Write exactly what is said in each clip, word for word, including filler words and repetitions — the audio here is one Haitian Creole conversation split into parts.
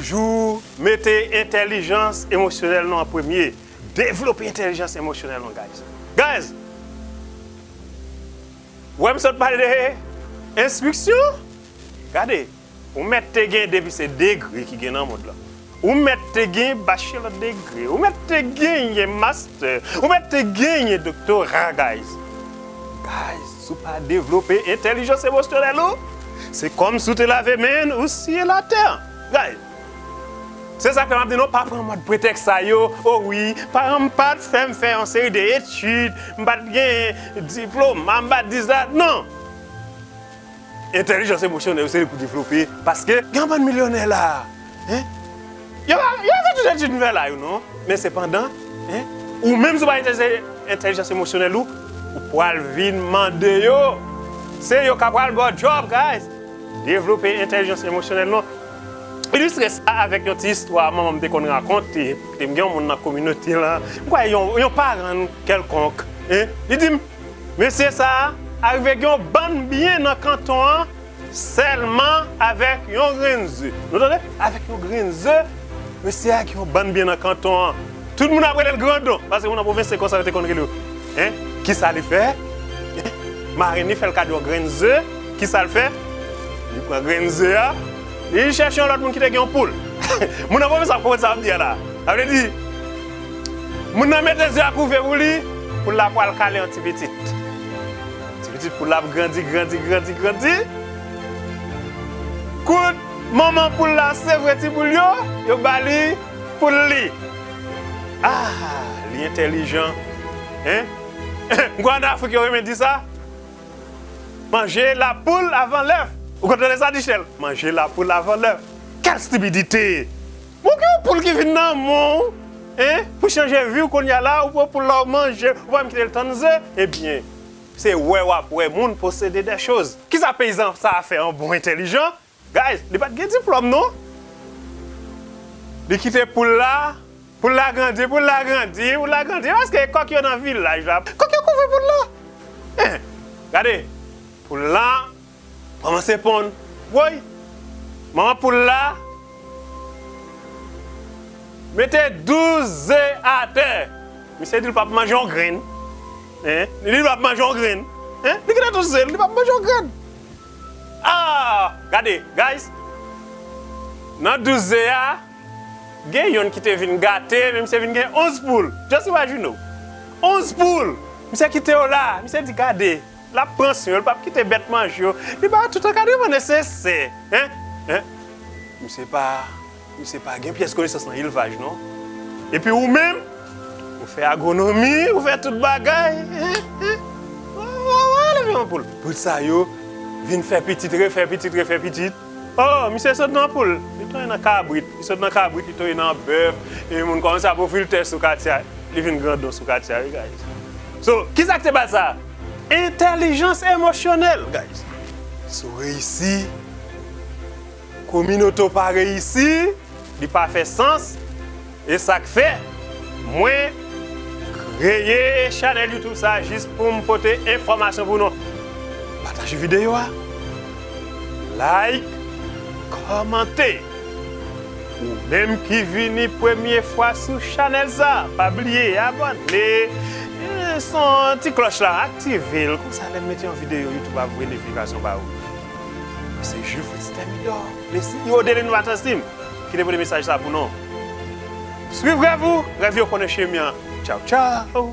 Jou, mete entèlijans emosyonèl nou an premye. Devlope entèlijans emosyonèl nou, guys. Guys! Wè m sot pale de enstriksyon? Gade, ou mèt te gen, depi se degre ki gen nan mond lan. Ou mèt te gen bachelò degre, ou mèt te genyen mastè, ou mèt te genyen doktora, guys. Guys, si w pa devlope entèlijans emosyonèl ou, se kòmsi w te lave men ou siye latè. Guys, se sa k fè m ap di nou, pa pran mòd pretèks sa yo. O wi, paran m pa t fè m fè yon seri de etid, m pa t gen diplòm, m pa t dis dat. Non! Entèlijans emosyonèl, se li pou devlope, paske gen yon bann milyonè la, en? Yo pa, yo pa fè tout etid m fè la yo, non. Men sepandan, en? Ou menm, si w pa itilize entèlijans emosyonèl ou, ou pral vin mande yo. Se yo k ap pral ba w djòb, guys. Devlope entèlijans emosyonèl nou. Ilistre sa avèk yon ti istwa manman m te konn rakonte. Te m gen yon moun nan kominote lan. M kwè yon, yon paran kèlkonk, en? Li di m, mesye sa a rive gen yon bann byen nan kanton an sèlman avèk yon grenn ze. Nou tande? Avèk yon grenn ze, mesye a gen yon bann byen nan kanton an. Tout moun ap rele l grandon, paske moun nan pwovens se konsa yo te konn rele yo. En? Kisa li fè? En? Marenn li fè l kado yon grenn ze. Kisa l fè? Li pran grenn ze a, li chèche yon lòt moun ki te gen yon poul. Moun nan pwovens ap konprann sa m di a la. Sa vle di, moun nan mete ze a kouve pou li, poul la pral kale yon ti pitit. Ti pitit poul la ap grandi, grandi, grandi, grandi. Kout manman poul la sevre ti poul yo, yo ba li poul li. Ah, li entèlijan. En? M kwè ann Afrik yo renmen di sa. Manje la poul avan lèf. Ou konn tande sa, Dichèl? Manje la poul avan lèf. Quelle stupidité! Bon, gen yon poul ki vin nan men w, en? Pou chanje vi w kounye a la, ou pran poul la, ou manje, ou pa menm kite l tann ze. Ebyen, se wè w ap wè moun posede des choses. Kisa peyizan sa a fè an bon entèlijan? Guys, li pa t gen diplòm, non. Li kite poul la, poul la grandi, poul la grandi, poul la grandi, paske kòk yo nan vilaj la, kòk yo kouvri poul la. En, gade, poul la kòmanse ponn. Woy, manman poul la mete douz ze atè. Misye di l p ap manje yon grenn. En? Li di l p ap manje yon grenn. En? Li gentan douz ze, li p ap manje yon grenn. Ah! Gade, guys. Nan douz ze a, gen yonn ki te vin gate, men misye vin gen onz poul. Just imagine w. Onz poul! Misye kite yo la. Misye di, gade, l ap pran swen yo, l p ap kite bèt manje yo. Li ba yo tout ankadreman nesesè. En? En? Misye pa, misye pa gen pyès konesans nan elvaj, non. Epi ou menm, ou fè agwonomi, ou fè tout bagay. En? En? Wa, wa, wa, leve yon poul. Poul sa yo vin fè pitit, refè pitit, refè pitit. Oh, misye sot nan poul, li tonbe nan kabrit, li sot nan kabrit, li tonbe nan bèf, e moun kòmanse ap ofri l tè sou katye a, li vin grandon sou katye a, wi, guys. So, kisa k te ba l sa? Entèlijans emosyonèl, guys. Si w reyisi, kominote w pa reyisi, li pa fè sans. E sa k fè mwen kreye chanèl YouTube sa a, jis pou m pote enfòmasyon pou nou. Pataje videyo a, like, kòmante. Ou menm ki vini premye fwa sou chanèl sa a, pa bliye abòne, e, son ti klòch la, aktive l, konsa lè m mete yon videyo, YouTube ap voye notifikasyon ba ou. Se Jufritz Thermidor, le CEO de l'Innovators Team, ki te pote mesaj sa pou nou. Swiv rèv ou, rèv yo konnen chemen an. Tchaw, tchaw!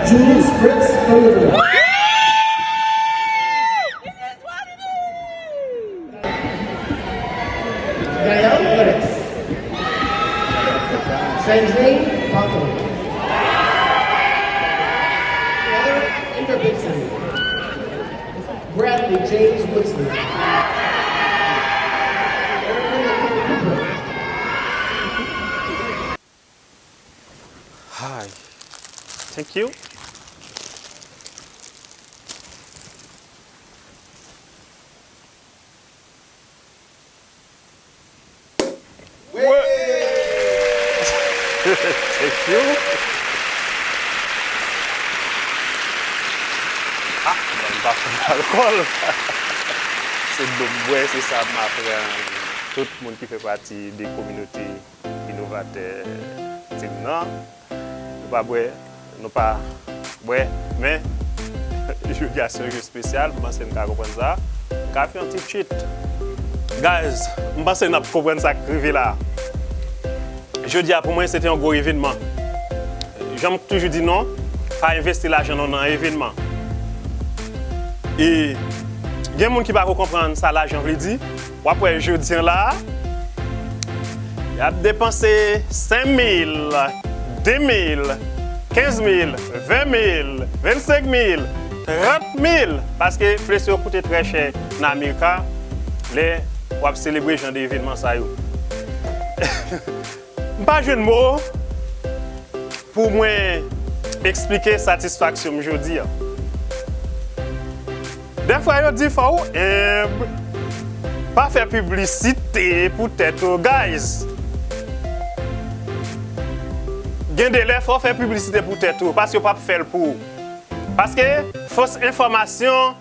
Julius Fritz Theodore. Gael Fritz. Sandrine Pato. Heather Ingerbritsen. Bradley James Woodson. Erwin Cooper. Hi. Thank you. Thank you. Ah, mwen pa fè alkòl. Se dlo m bwè, se sa m aprann tout moun ki fè pati de kominote inovatè Team nan. Nou pa bwè, nou pa bwè, men jodi a se yon jou espesyal, m panse n ka konprann sa. M ka fè yon ti cheat. Guys, m panse n ap konprann sa k rive la. Jodi a pou mwen se te yon gwo evènman. Jan m toujou di nou, pa envesti lajan nou nan evènman. E gen moun ki pa ko konprann sa lajan vle di. W ap wè jodi a la, y ap depanse senk mil, de mil, kenz mil, ven mil, vennsenk mil, trant mil, paske flèch yo koute trè chè nan Amerika lè w ap selebre jan de evènman sa yo. M pa jwenn mo pou mwen eksplike satisfaksyon m jodi a. Dèfwa yo di fò w enb, pa fè piblisite pou tèt ou, guys. Gen de lè fò w fè piblisite pou tèt ou, paske yo p ap fè l pou ou. Paske fos enfòmasyon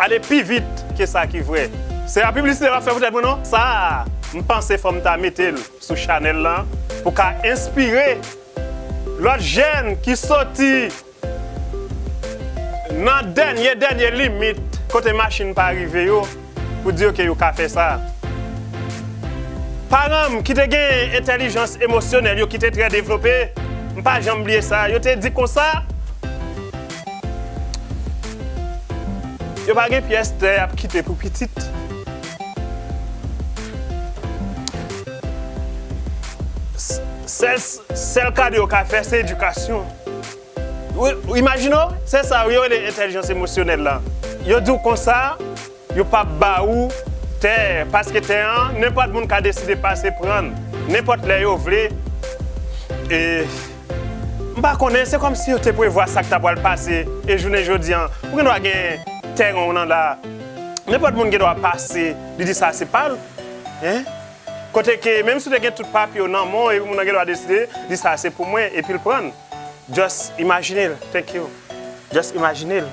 ale pi vit ke sa ki vrè. Se pa piblisite m ap fè pou tèt mwen non. Sa a, m panse fò m ta mete l sou chanèl lan pou ka enspire lòt jèn ki soti nan dènye, dènye limit kote machin pa rive yo, pou di yo ke yo ka fè sa. Paran m ki te gen entèlijans emosyonèl yo ki te trè devlope, m pa janm bliye sa, yo te di konsa, yo pa gen pyès tè y ap kite pou pitit. S-, sèl, sèl kado yo ka fè, se edikasyon. Ou, ou imajine w, se sa yo rele entèlijans emosyonèl la. Yo di w konsa, yo p ap ba ou tè, paske tè an, nenpòt moun ka deside pase pran l, nenpòt lè yo vle. E, m pa konnen, se kòmsi yo te prevwa sa k ta pral pase, e jounen jodi an, ou gen dwa gen tèren w nan la, nenpòt moun gen dwa pase, li di sa se pa l, en? Kote ke, menm si w te gen tout papye w nan men w, epi moun nan gen dwa deside, di sa se pou mwen, epi l pran l. Just imagine l, thank you. Just imagine l.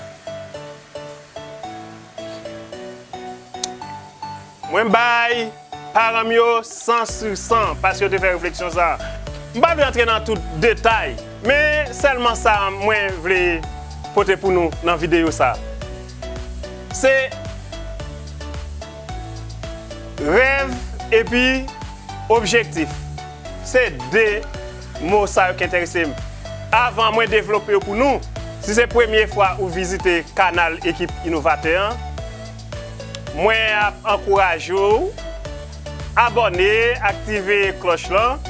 Mwen bay paran m yo san sou san, paske yo te fè refleksyon sa a. M pa vle antre nan tout detay, men sèlman sa mwen vle pote pou nou nan videyo sa a. Se rèv epi objektif. Se de mo sa yo ki enterese m. Avan mwen devlope yo pou nou, si se premye fwa ou vizite kanal Ekip Inovatè an, mwen ap ankouraje w abòne, aktive klòch lan.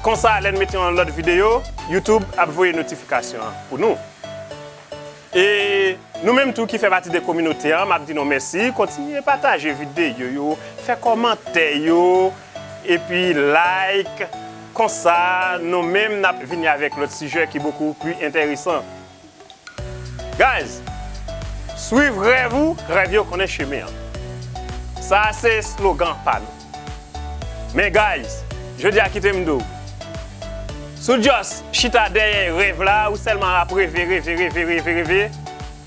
Konsa, lè n mete yon lòt videyo, YouTube ap voye notifikasyon an pou nou. E nou menm tou ki fè pati de kominote an, m ap di nou mèsi. Kontinye pataje videyo yo, fè kòmantè yo, epi like. Konsa, nou menm n ap vini avèk lòt sijè ki bokou pli enteresan. Guys, swiv rèv ou, rèv yo konnen chemen an. Sa a se slogan pa nou. Men guys, jodi a kite m di w, si w just chita dèyè rèv la, ou sèlman ap reve, reve, reve, reve, reve,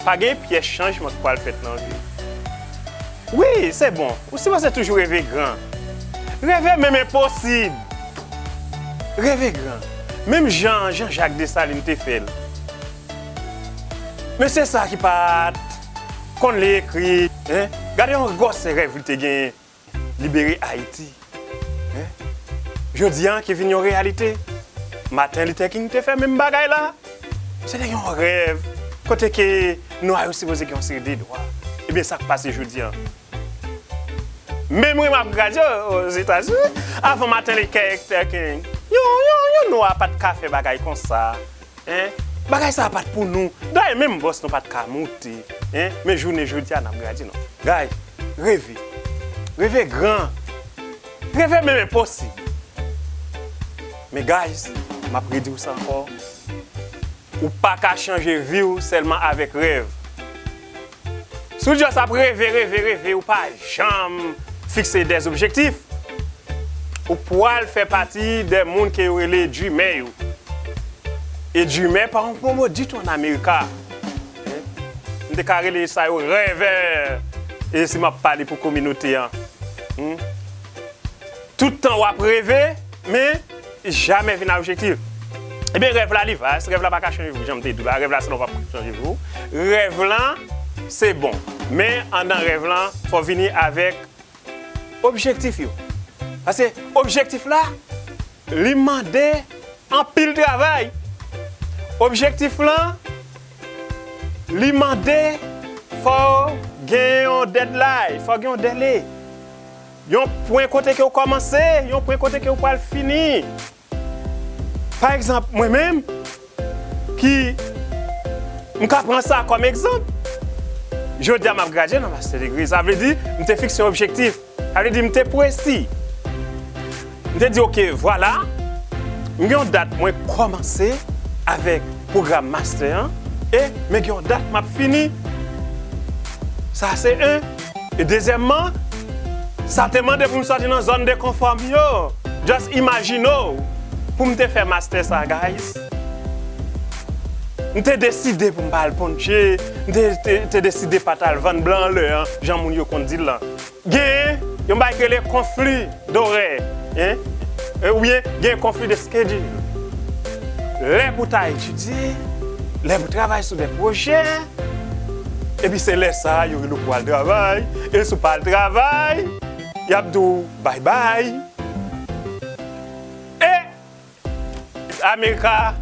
pa gen pyès chanjman ki pral fèt nan vi w. Wi, se bon, ou sipoze toujou reve gran. Reve menm enposib. Reve gran. Menm jan Jean Jacques Dessalines te fè l. Mesye sa ki pa t konn li ekri, en? Gade yon gwòsè rèv li te genyen. Libere Ayiti. En? Jodi a ki vin yon reyalite. Martin Luther King te fè menm bagay la. Se te yon rèv kote ke nwa yo sipoze gen yon seri de dwa. Ebyen, sa k pase jodi a? Menm wi m ap gradye Ozetazini, avan Martin Luther King, yon, yon, yon nwa pa t ka fè bagay konsa. En? Bagay sa a pa t pou nou. Dayè, menm bòs nou pa t ka moute. En? Men jounen jodi a, n ap gade non. Guys, reve. Reve gran. Reve menm enposib. Men guys, m ap redi w sa ankò. Ou pa ka chanje vi w sèlman avèk rèv. Si w just ap reve, reve, reve, ou pa janm fikse dè objektif, ou pral fè pati de moun ke yo rele dreamer yo. E dreamer pa yon gwo mo ditou an Amerika. M te ka rele sa yo rêveur. E si m ap pale pou kominote an. Hmm? Tout tan w ap reve, men jamè vin a objektif. Ebyen, rèv la, li vas, rèv la pa ka chanje vi w, jan m te di w la, rèv la, selon w, p ap chanje vi w. Rèv lan, se bon. Men, anndan rèv lan, fò w vini avèk objektif yo. Paske objektif la, li mande anpil travay. Objektif lan, li mande fò w gen yon deadline, fò w gen yon dèle. Yon pwen kote ke w kòmanse, yon pwen kote ke w pral fini. Pa egzanp, mwen menm, ki, m ka pran sa kòm egzanp. Jodi a, m ap gradye nan master degree. Sa vle di, m te fikse yon objektif. Sa vle di, m te presi. M te di, "Oke, vwala, m gen yon dat mwen kòmanse avèk pwogram master an, e m gen yon dat m ap fini." Sa, se en. E dezyèmman, sa te mande pou m sòti nan zòn de konfò m yo. Just imajine w, pou m te fè master sa, guys. M te deside pou m pa al ponche, m te, te, te deside pa t al vann blan anlè an, jan moun yo konn di l lan. Gen yon bagay ki rele konfli dorè, en? E, oubyen gen konfli de schedule. Lè pou ta etidye, lè pou travay sou de pwojè, epi se lè sa a yo rele w pou al travay, e si w pa al travay, y ap di w bay bay. E Amerika,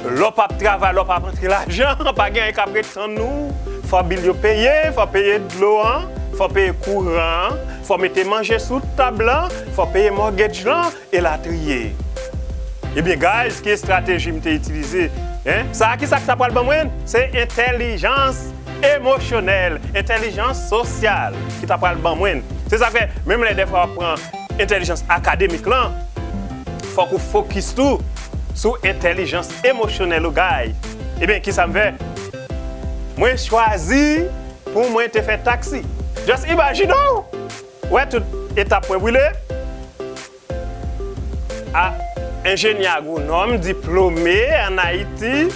lè w p ap travay, lè w p ap antre lajan, pa gen anyen k ap ret tann ou. Fò bil yo peye, fò peye dlo an, fò peye kouran an, fò mete manje sou tab lan, fò peye mortgage lan, elatriye. Ebyen, guys, ki estrateji m te itilize? En? Sa a, ki sa k ta pral ban mwen? Se entèlijans emosyonèl, entèlijans sosyal ki ta pral ban mwen. Se sa k fè, menm lè dèfwa w ap pran entèlijans akademik lan, fòk ou fokis tou sou entèlijans emosyonèl ou, guys. Ebyen, ki sa m fè? Mwen chwazi pou mwen te fè taksi. Just imagine w, wè tout etap mwen brile. A, enjenyè agwonòm, diplome an Ayiti,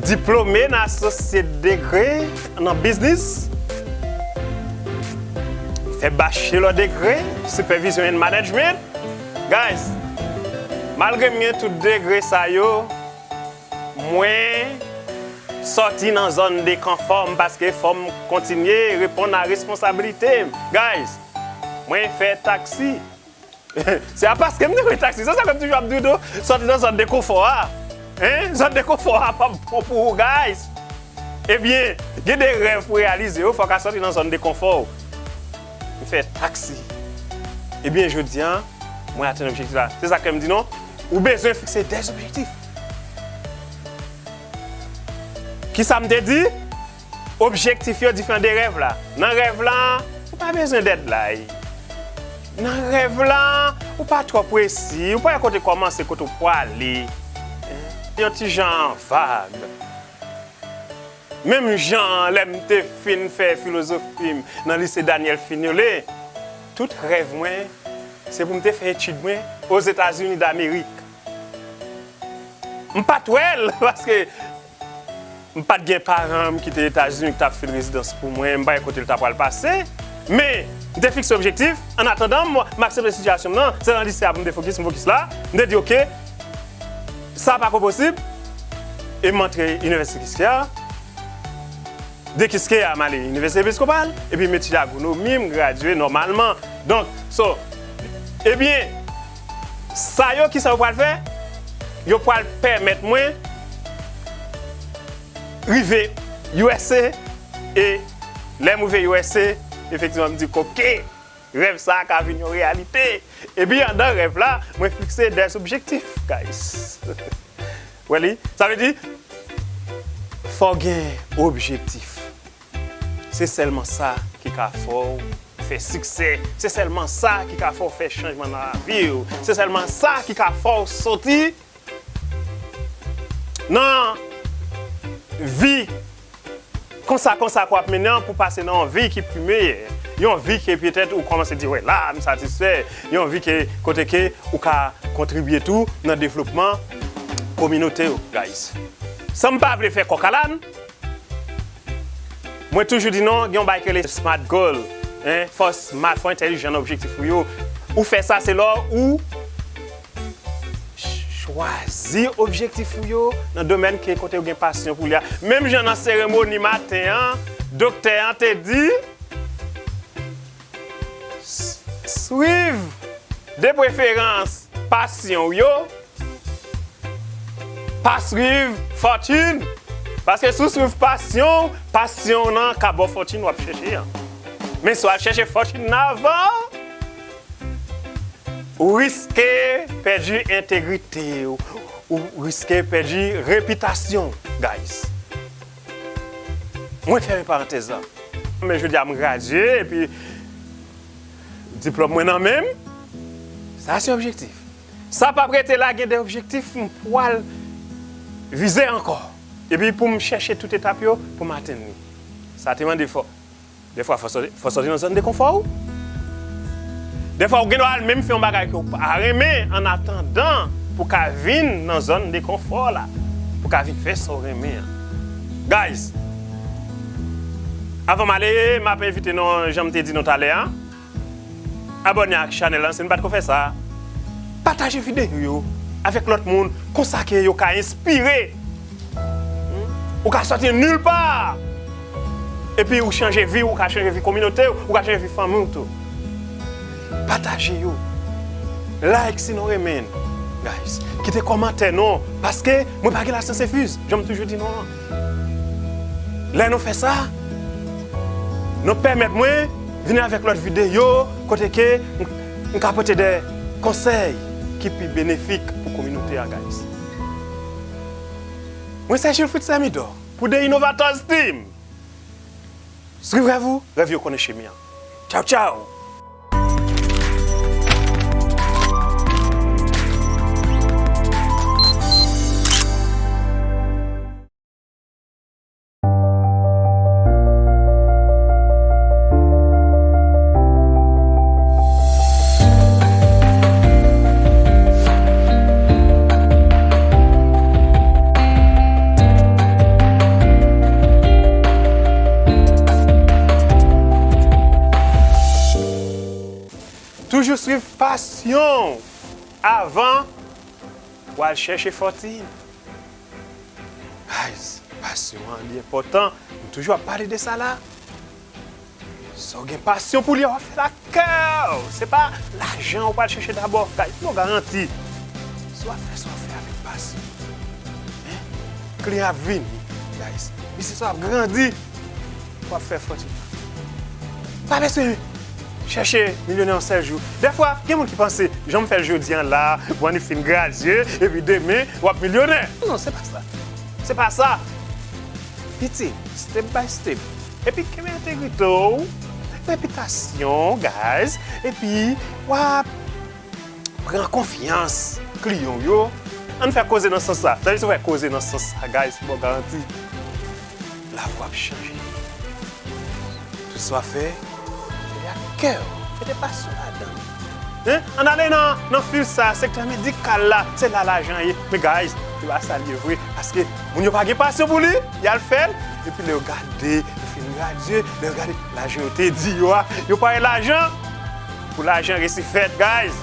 diplome nan associate degree nan biznis, fè bachelor degree, supervision and management. Guys, malgre m gen tout degre sa yo, mwen sòti nan zòn de konfò m paske fò m kontinye reponn a responsablite m. Guys, mwen fè taksi. Se a paske m te fè taksi. Se sa ke m toujou ap di w, sòti nan zòn de konfò a. Hein? Zòn de konfò a p ap bon pou ou, guys. Ebyen, gen de rèv pou reyalize yo, fò w ka sòti nan zòn de konfò w. M fè taksi. Ebyen, jodi a, mwen atenn objektif la. Se sa ke m di non. Ou bezwen fikse de objektif. Kisa m te di? Objektif yo diferan de rèv la. Nan rèv la, ou pa bezwen deadline. Nan rèv la, ou pa twò presi, ou pa wè kote kòmanse, kote w prale. Yon ti jan vag. Menm jan lè m te fin fè filozofi m nan lise Daniel Fignolé, tout rèv mwen, se pou m te fè etid mwen Ozetazini Damerik. M pa t wè l, paske m pa t gen paran m ki te Etazini ki t ap fil rezidans pou mwen, m pa wè kote l ta pral pase. Men, m te fikse objektif. Annatandan, m, m aksepte sitiyasyon m nan, se nan lise a pou m te fokis, m fokis la. M te di, "Oke, sa pa ko posib." E m antre Inivèsite Kiskeya. De Kiskeya, m ale Inivèsite Episkopal, epi m etidye agwonomi, m gradye nòmalman. Donk, so, ebyen, sa yo, kisa yo pral fè? Yo pral pèmèt mwen rive U S A, e lè m rive U S A, efektivman, m di, "Oke, rèv sa a ka vin yon reyalite." Epi, anndan rèv la, mwen fikse de objektif, guys. Wè li? Sa vle di, fò w gen objektif. Se sèlman sa ki ka fè w fè siksè. Se sèlman sa ki ka fè w fè chanjman nan lavi w. Se sèlman sa ki ka fè w soti nan vi konsa, konsa ke w ap mennen an pou pase nan yon vi ki pi meyè. Yon vi ke petèt ou kòmanse di, "Wè, la, m satisfè." Yon vi ke, kote ke ou ka kontribye tou nan devlopman kominote w, guys. San m pa vle fè kòk alann, mwen toujou di non, gen yon bagay ki rele smart goal. Hein? Fò w smart, fò w entèlijan nan objektif ou yo. Ou fè sa, se lè ou ch-, chwazi objektif ou yo nan domèn ke kote ou gen pasyon pou li a. Menm jan nan seremoni maten an, doktè an te di, s-, swiv de preferans pasyon w yo, pa swiv fòtin. Paske si w swiv pasyon w, pasyon w nan ka ba w fòtin w ap chèche an. Men si w al chèche fòtin nan avan, ou riske pèdi entegrite w, ou riske pèdi repitasyon w, guys. Mwen fèmen parantèz la. Men jodi a m gradye, epi diplòm mwen nan men m. Sa se objektif. Sa p ap rete la, gen de objektif m pral vize ankò. Epi pou m chèche tout etap yo pou m atenn li. Sa te mande fò. Defwa, fò sòti, fò sòti nan zòn de konfò w. Defwa, ou gen dwa al menm fè yon bagay ke w pa renmen, an atandan pou w ka vin nan zòn de konfò la, pou w ka vin fè sa w renmen an. Guys, avan m ale, m ap envite nou, jan m te di nou talè a, abòne ak chanèl la, si n pa t ko fè sa. Pataje videyo yo avèk lòt moun, konsa ke yo ka enspire. Hmm? Ou ka sòti nil pa. Epi ou chanje vi, ou ka chanje vi kominote w, ou ka chanje vi fanmi w tou. Pataje yo. Like si nou renmen n. Guys, kite kòmantè non, paske mwen pa gen lasyans enfuz, jan m toujou di nou an. Lè nou fè sa, nou pèmèt mwen vini avèk lòt videyo kote ke m, m ka pote de konsèy ki pi benefik pou kominote a, guys. Mwen se Jules Fritz Thermidor pou The Innovators Team. Swiv rèv ou, rèv yo konnen chemen an. Tchaw, tchaw! Toujou swiv pasyon w avan w al chèche fòtin. Guys, pasyon an li enpòtan. M toujou ap pale de sa la. Si w gen pasyon pou li, w ap fè l ak kè w. Se pa lajan ou pral chèche dabò. Guys, m ba w garanti. Si w ap fè sa w ap fè avèk pasyon, hein, kliyan ap vini, guys. Biznis ou ap grandi. W ap fè fòtin. Pa bezwen chèche milyonè yon sèl jou. Dèfwa, gen moun ki panse, jan m fè l jodi an la, bon, li fin gradye, epi demen, w ap milyonè. Non, se pa sa. Se pa sa. Piti, step by step. Epi kenbe entegrite w, repitasyon, guys. Epi, w ap pran konfyans kliyan w yo. Ann fè koze nan sans sa. Sa vle di si w fè koze nan sans sa, guys, m ba w garanti, lavi w ap chanje. Tout sa w ap fè, fè li ak kè w. Mete pasyon ladan l. Hein? Ann ale nan, nan fil sa, sektè medikal la, se la lajan ye. Men guys, se pa sa l ye vre. Paske moun yo pa gen pasyon pou li, y al fè l. Epi lè yo gade, yo fin gradye, lè yo gade, lajan yo te di yo a, yo pa wè lajan. Pou lajan resi fèt, guys.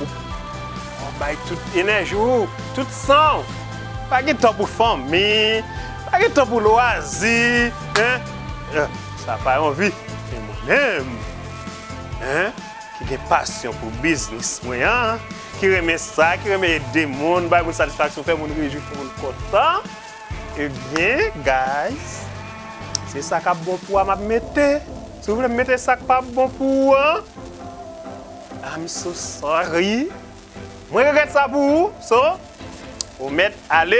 Ou, ou bay tout enèji w, tout san w. Pa gen tan pou fanmi, pa gen tan pou lwazi, hein? Eh, sa pa yon vi. Men mwen menm, hein, ki gen pasyon pou biznis mwen an, ki renmen sa, ki renmen ede moun, bay moun satisfaksyon, fè moun rejwi, fè moun kontan. Ebyen, guys, se sa k ap bon pou a m ap mete. Si w vle m mete sa k p ap bon pou ou an, I'm so sorry. Mwen regrèt sa pou ou. So, ou mèt ale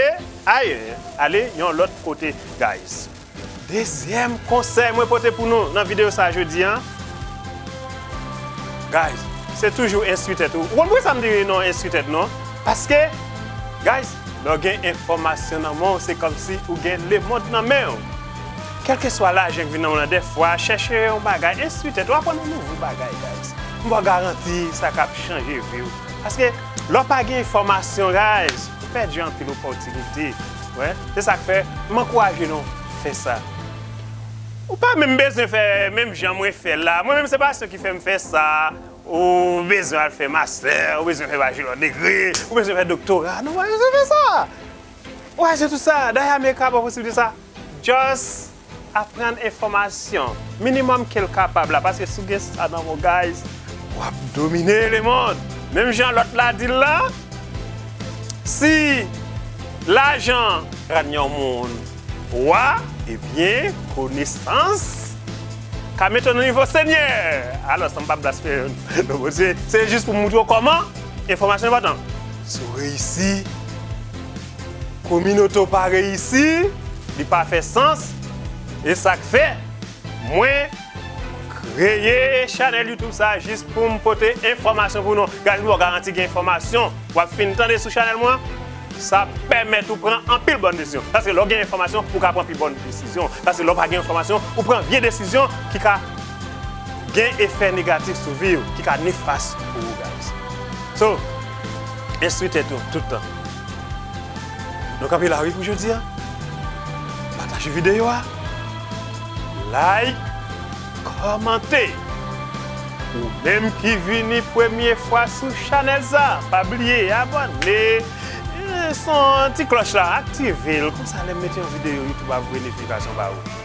ayè, ale yon lòt kote, guys. Dezyèm konsèy mwen pote pou nou nan videyo sa jodi an, guys, se toujou enstwi tèt ou. Ou konn poukisa m di non enstwi tèt non? Paske, guys, lè w gen enfòmasyon nan men w, se kòmsi ou gen lemonn nan men w. Kèlkeswa lajan ki vin nan men w lan, dèfwa, chèche yon bagay, enstwi tèt ou, aprann yon nouvo bagay, guys. M ba w garanti, sa k ap chanje vi w. Paske, lè w pa gen enfòmasyon, guys, ou pèdi anpil opòtinite. Wè, se sa k fè, m ankouraje nou fè sa. Ou pa menm bezwen fè menm jan mwen fè la. Mwen menm, se pasyon ki fè m fè sa. Ou bezwen al fè mastè, ou bezwen fè bachelor degree, ou bezwen fè doktora. Non, ou pa bezwen fè sa. Ou pa bezwen tout sa. Dayè, America ba w posiblite sa. Just aprann enfòmasyon. Minimòm ke l kapab la. Paske si w gen sa nan men w, guys, w ap domine lemonn. Menm jan lòt la di l la, si lajan rann yon moun wa, ebyen, konesans ka mete w nan nivo Senyè. Alò, sa m pa blasfeme non Bondye. Se jis pou m montre w kòman enfòmasyon enpòtan. Si w reyisi, kominote w pa reyisi, li pa fè sans. E sa k fè mwen kreye chanèl YouTube sa jis pou m pote enfòmasyon pou nou. Guys, m ba w garanti gen enfòmasyon w ap fin tande sou chanèl mwen. Sa pèmèt ou pran anpil bòn desizyon. Paske lè w gen enfòmasyon, ou ka pran pi bòn desizyon. Paske lè w pa gen enfòmasyon, ou pran vye desizyon ki ka gen efè negatif sou vi w, ki ka nefas pou ou, guys. So, enstwi tèt ou tout tan. Nou kanpe la wi pou jodi a. Pataje videyo a. Like, kòmante. Ou menm ki vini premye fwa sou chanèl sa, pa bliye abòne. Eh, son ti klòch la, aktive l. Konsa lè m mete yon videyo, YouTube ap voye notifikasyon ba ou.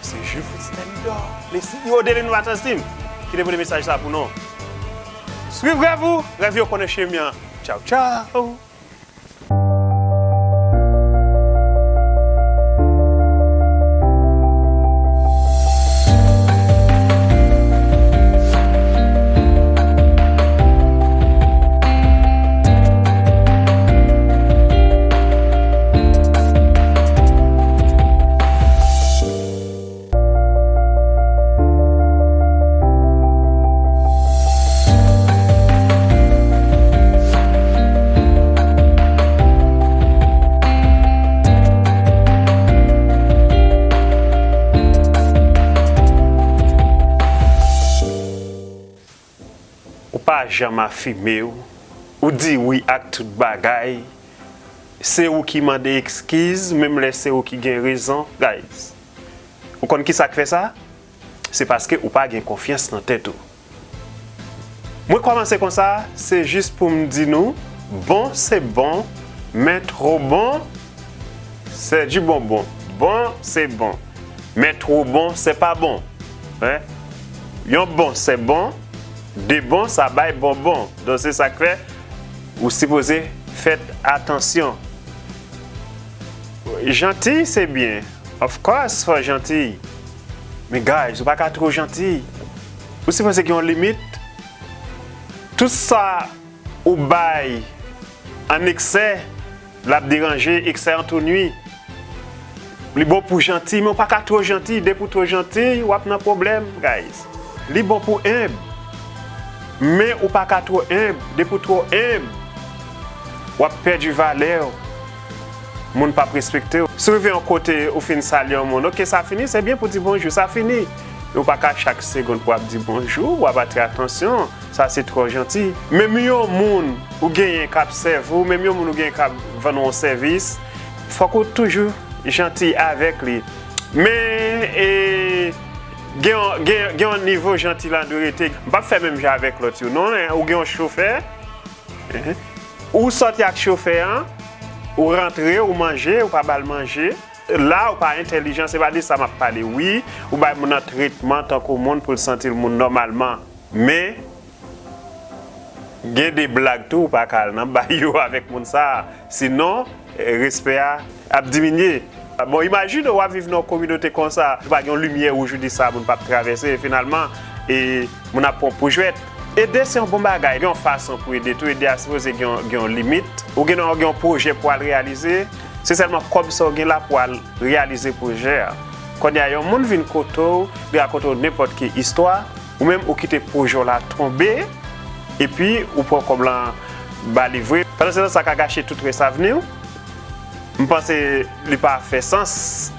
Se Jules Fritz Thermidor, le C E O de l'Innovators Team, ki te pote mesaj sa pou nou. Swiv rèv ou, rèv yo konnen chemen an. Tchaw, tchaw! Ou pa janm afime w, ou di wi ak tout bagay, se ou ki mande ekskiz, menm lè se ou ki gen rezon, guys. Ou konn kisa k fè sa? Se paske ou pa gen konfyans nan tèt ou. Mwen kòmanse konsa, se jis pou m di nou, bon se bon, men two bon, c'est du bonbon. Bon, se bon. Men two bon, se pa bon. Hein? Yon bon, se bon. De bon, sa bay bonbon. Donk, se sa k fè, ou sipoze fè atansyon. Janti, se byen. Of course, fò janti. Men guys, ou pa ka two janti. Ou sipoze gen yon limit. Tout sa ou bay an eksè, l ap deranje, eksè an tou nwi. Li bon pou janti, men ou pa ka two janti. Depi w two janti, w ap nan pwoblèm, guys. Li bon pou enb, men ou pa ka two enb. Depi w two enb, w ap pèdi valè w. Moun p ap respekte w. Si w rive yon kote, ou fin salye yon moun, oke, sa fini, se byen pou di bonjou, sa fini. Men ou pa ka chak segonn pou w ap di bonjou, w ap atire atansyon. Sa se twò janti. Menm yon moun ou genyen k ap sèvi w, menm yon moun ou genyen k ap vann ou yon sèvis, fòk ou toujou janti avèk li. Men, e, gen yon, gen, gen yon nivo janti la dwe rete. M p ap fè menm jan avèk lòt yo, non. Ou gen yon chofè, ou sòti ak chofè an, ou rantre, ou manje, ou pa ba l manje. La, ou pa entèlijan, se pa de sa m ap pale. Wi, ou bay moun nan tretman tankou moun pou l santi l moun nòmalman. Men, gen de blag tou, ou pa ka al nan bay yo avèk moun sa a. Sinon, eh, respè a ap diminye. Bon, imajine w ap viv nan yon kominote konsa, ou pa gen yon limyè wouj ou di sa, moun p ap travèse, e finalman, e moun ap pran w pou jwèt. Ede se yon bon bagay, gen yon fason pou ede tou, ede a sipoze gen yon, gen yon limit. Ou gen yon, gen yon pwojè pou al reyalize, se sèlman kòb sa w gen la pou al reyalize pwojè a. Kounye a, yon moun vin kote w, li rakonte w nenpòt ki istwa, ou menm ou kite pwojè w la tonbe, epi ou pran kòb lan ba li vre. Pandan se tan, sa ka gache tout rès avni w. M panse li pa fè sans.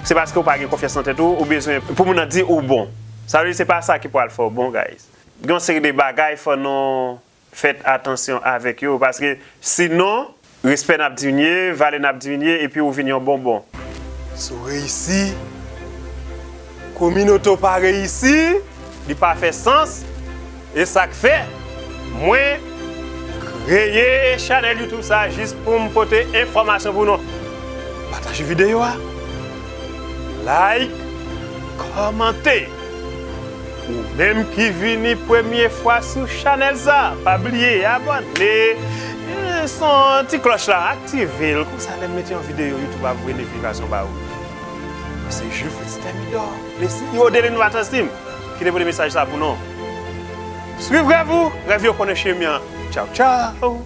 Se paske w pa gen konfyans nan tèt ou, ou bezwen pou moun nan di ou bon. Sa vle di se pa sa ki pral fè w bon, guys. Gen yon seri de bagay fò nou fèt atansyon avèk yo, paske sinon, respè n ap diminye, valè n ap diminye, epi ou vin yon bonbon. Si w reyisi, kominote w pa reyisi, li pa fè sans, e sa k fè mwen kreye chanèl YouTube sa jis pou m pote enfòmasyon pou nou. Pataje videyo a, like, kòmante. Ou menm ki vini premye fwa sou chanèl sa, pa bliye abòne, eh, son ti klòch la, aktive l, konsa lè m mete yon videyo, YouTube ap voye notifikasyon ba ou. Se Jufritz Thermidor, le C E O de Innovators Team, ki te pote mesaj sa pou nou. Swiv rèv ou, rèv yo konnen chemen an. Tchaw, tchaw!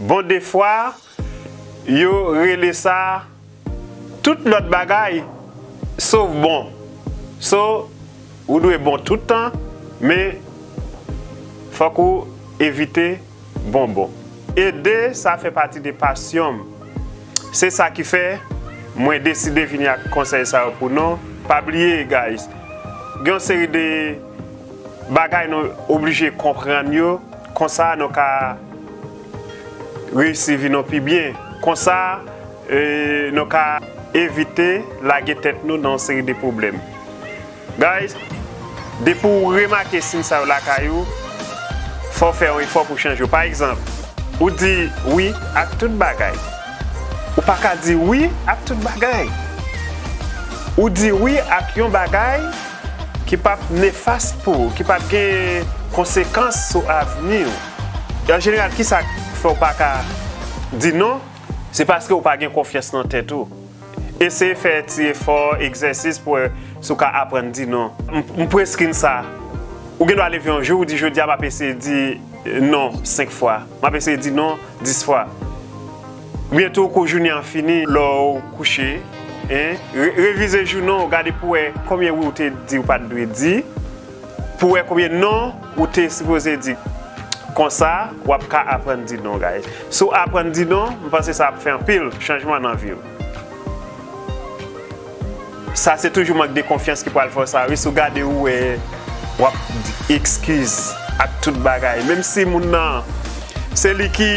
Bon, defwa, yo rele sa tout lòt bagay, sof bon. So, ou dwe bon tout tan, men fòk ou evite bonbon. Ede, sa fè pati de pasyon m. Se sa ki fè mwen deside vini ak konsèy sa yo pou nou. Pa bliye, guys, gen yon seri de bagay nou oblije konprann yo, konsa nou ka reyisi vi nou pi byen. Konsa, eh, nou ka evite lage tèt nou nan yon seri de pwoblèm. Guys, depi w remake siy sa yo lakay ou, fò w fè yon efò pou chanje yo. Pa egzanp, ou di wi ak tout bagay. Ou pa ka di wi ak tout bagay. Ou di wi ak yon bagay ki p ap nefas pou ou, ki p ap gen konsekans sou avni w. An jeneral, ki sa k fè w pa ka di non? Se paske w pa gen konfyans nan tèt ou. Eseye fè ti efò, egzèsis pou wè si w ka aprann di non. M, m preskrin sa. Ou gen dwa leve yon jou, ou di, "Jodi a, m ap eseye di non senk fwa. M ap eseye di non dis fwa." Byento, kou jounen an fini, lè w kouche, en, re-, revize jounen w, gade pou wè konbyen wi w te di ou pa t dwe di, pou wè konbyen non ou te sipoze di. Konsa, w ap ka aprann di non, guys. Si w aprann di non, m panse sa ap fè anpil chanjman nan vi w. Sa se toujou mank de konfyans ki pral fè w sa, wi. Si w gade, ou wè, w ap di eskiz ak tout bagay. Menm si moun nan, se li ki,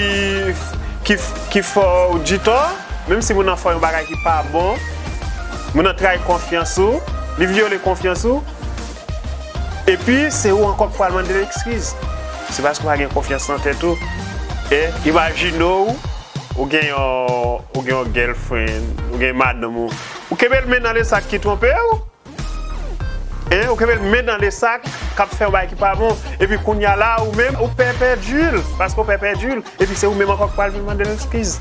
ki, ki fè w di tò, menm si moun nan fè w yon bagay ki pa bon, moun nan trayi konfyans ou, li vyole konfyans ou, epi se ou ankò k pral mande l eskiz. Se paske w pa gen konfyans nan tèt ou. E imajine w, ou gen yon, ou gen yon girlfriend, ou gen madanm ou, ou kenbe l men nan lesak ki twonpe w. En, ou kenbe l men nan lesak k ap fè yon bagay ki pa bon. Epi kounye a la, ou menm, ou pè pèdi l. Paske ou pè pèdi l. Epi se ou menm ankò k pral vin mande l eskiz.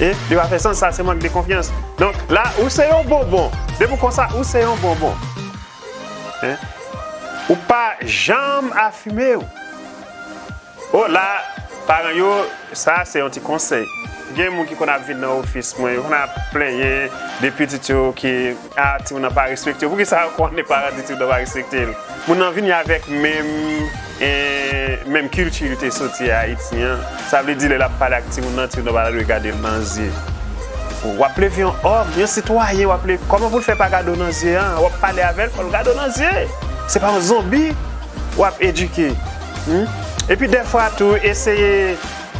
E li pa fè sans, sa se mank de konfyans. Donk, la, ou se yon bonbon. Depi w konsa, ou se yon bonbon. En? Ou pa janm afime w. O, la, paran yo, sa se yon ti konsèy. Gen moun ki konn ap vin nan ofis mwen, yo konn ap plenyen de pitit yo ke, a, timoun nan pa respekte yo. Poukisa yo konnen paran di timoun nan pa respekte l? Moun nan vini avèk menm, eh, menm kilti li te soti Ayiti an. Sa vle di, lè l ap pale ak timoun nan, timoun nan pa ta dwe gade l nan zye. W ap leve yon òm, yon sitwayen, w ap leve, kòman pou l fè pa gade w nan zye an? W ap pale avè l, fò l gade w nan zye. Se pa yon zonbi w ap edike. Hmm? Epi dèfwa tou, eseye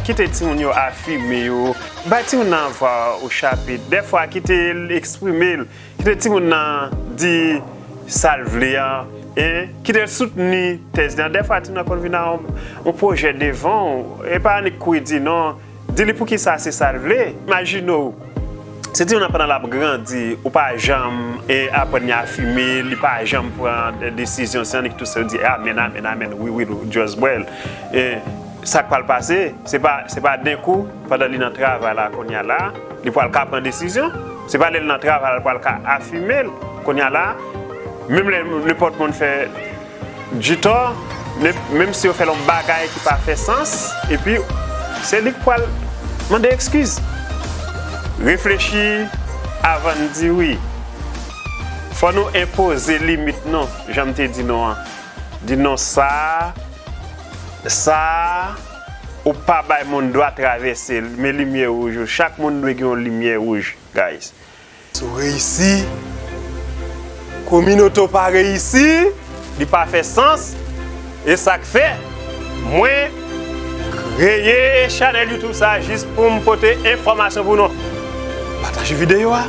kite timoun yo afime yo. Bay timoun nan vwa o chapit. Dèfwa, kite l eksprime l. Kite timoun nan di sa l vle an. E kite l soutni tèz li an. Dèfwa, timoun nan konn vin ak yon, yon pwojè devan w. E pa annik kouri di non. Di li poukisa se sa l vle. Imajine w, Se timoun nan pandan l ap grandi, ou pa janm e, aprann li afime, li pa janm pran desizyon, se annik tou se di amèn, amèn, amèn, wi, wi, just bwè l. E, sa k pral pase, se pa, se pa denkou, pandan li nan travay la, kounye a la, li pral ka pran desizyon. Se pa lè l nan travay la, l pral ka afime l, kounye a la, menm lè nenpòt moun fè di tò, menm si yo fè l yon bagay ki pa fè sans, epi se li k pral mande ekskiz. Reflechi avan n di wi. Fò nou enpoze limit nou, jan m te di nou an. Di non, sa, sa, ou pa bay moun dwa travèse l, men limyè wouj ou. Chak moun dwe gen yon limyè wouj, guys. Si w reyisi, kominote w pa reyisi, li pa fè sans. E sa k fè mwen kreye chanèl YouTube sa a, jis pou m pote enfòmasyon pou nou. Pataje videyo a,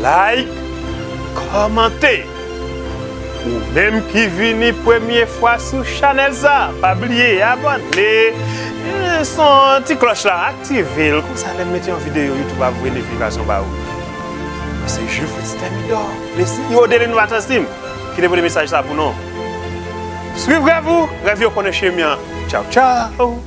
like, kòmante. Ou menm ki vini premye fwa sou chanèl sa, pa bliye abòne, e, son ti klòch la, aktive l, konsa lè m mete yon videyo, YouTube ap voye notifikasyon ba ou. Se Jufritz Thermidor, le CEO de l'Innovators Team, ki te pote mesaj sa pou nou. Swiv rèv ou, rèv yo konnen chemen an. Tchaw, tchaw!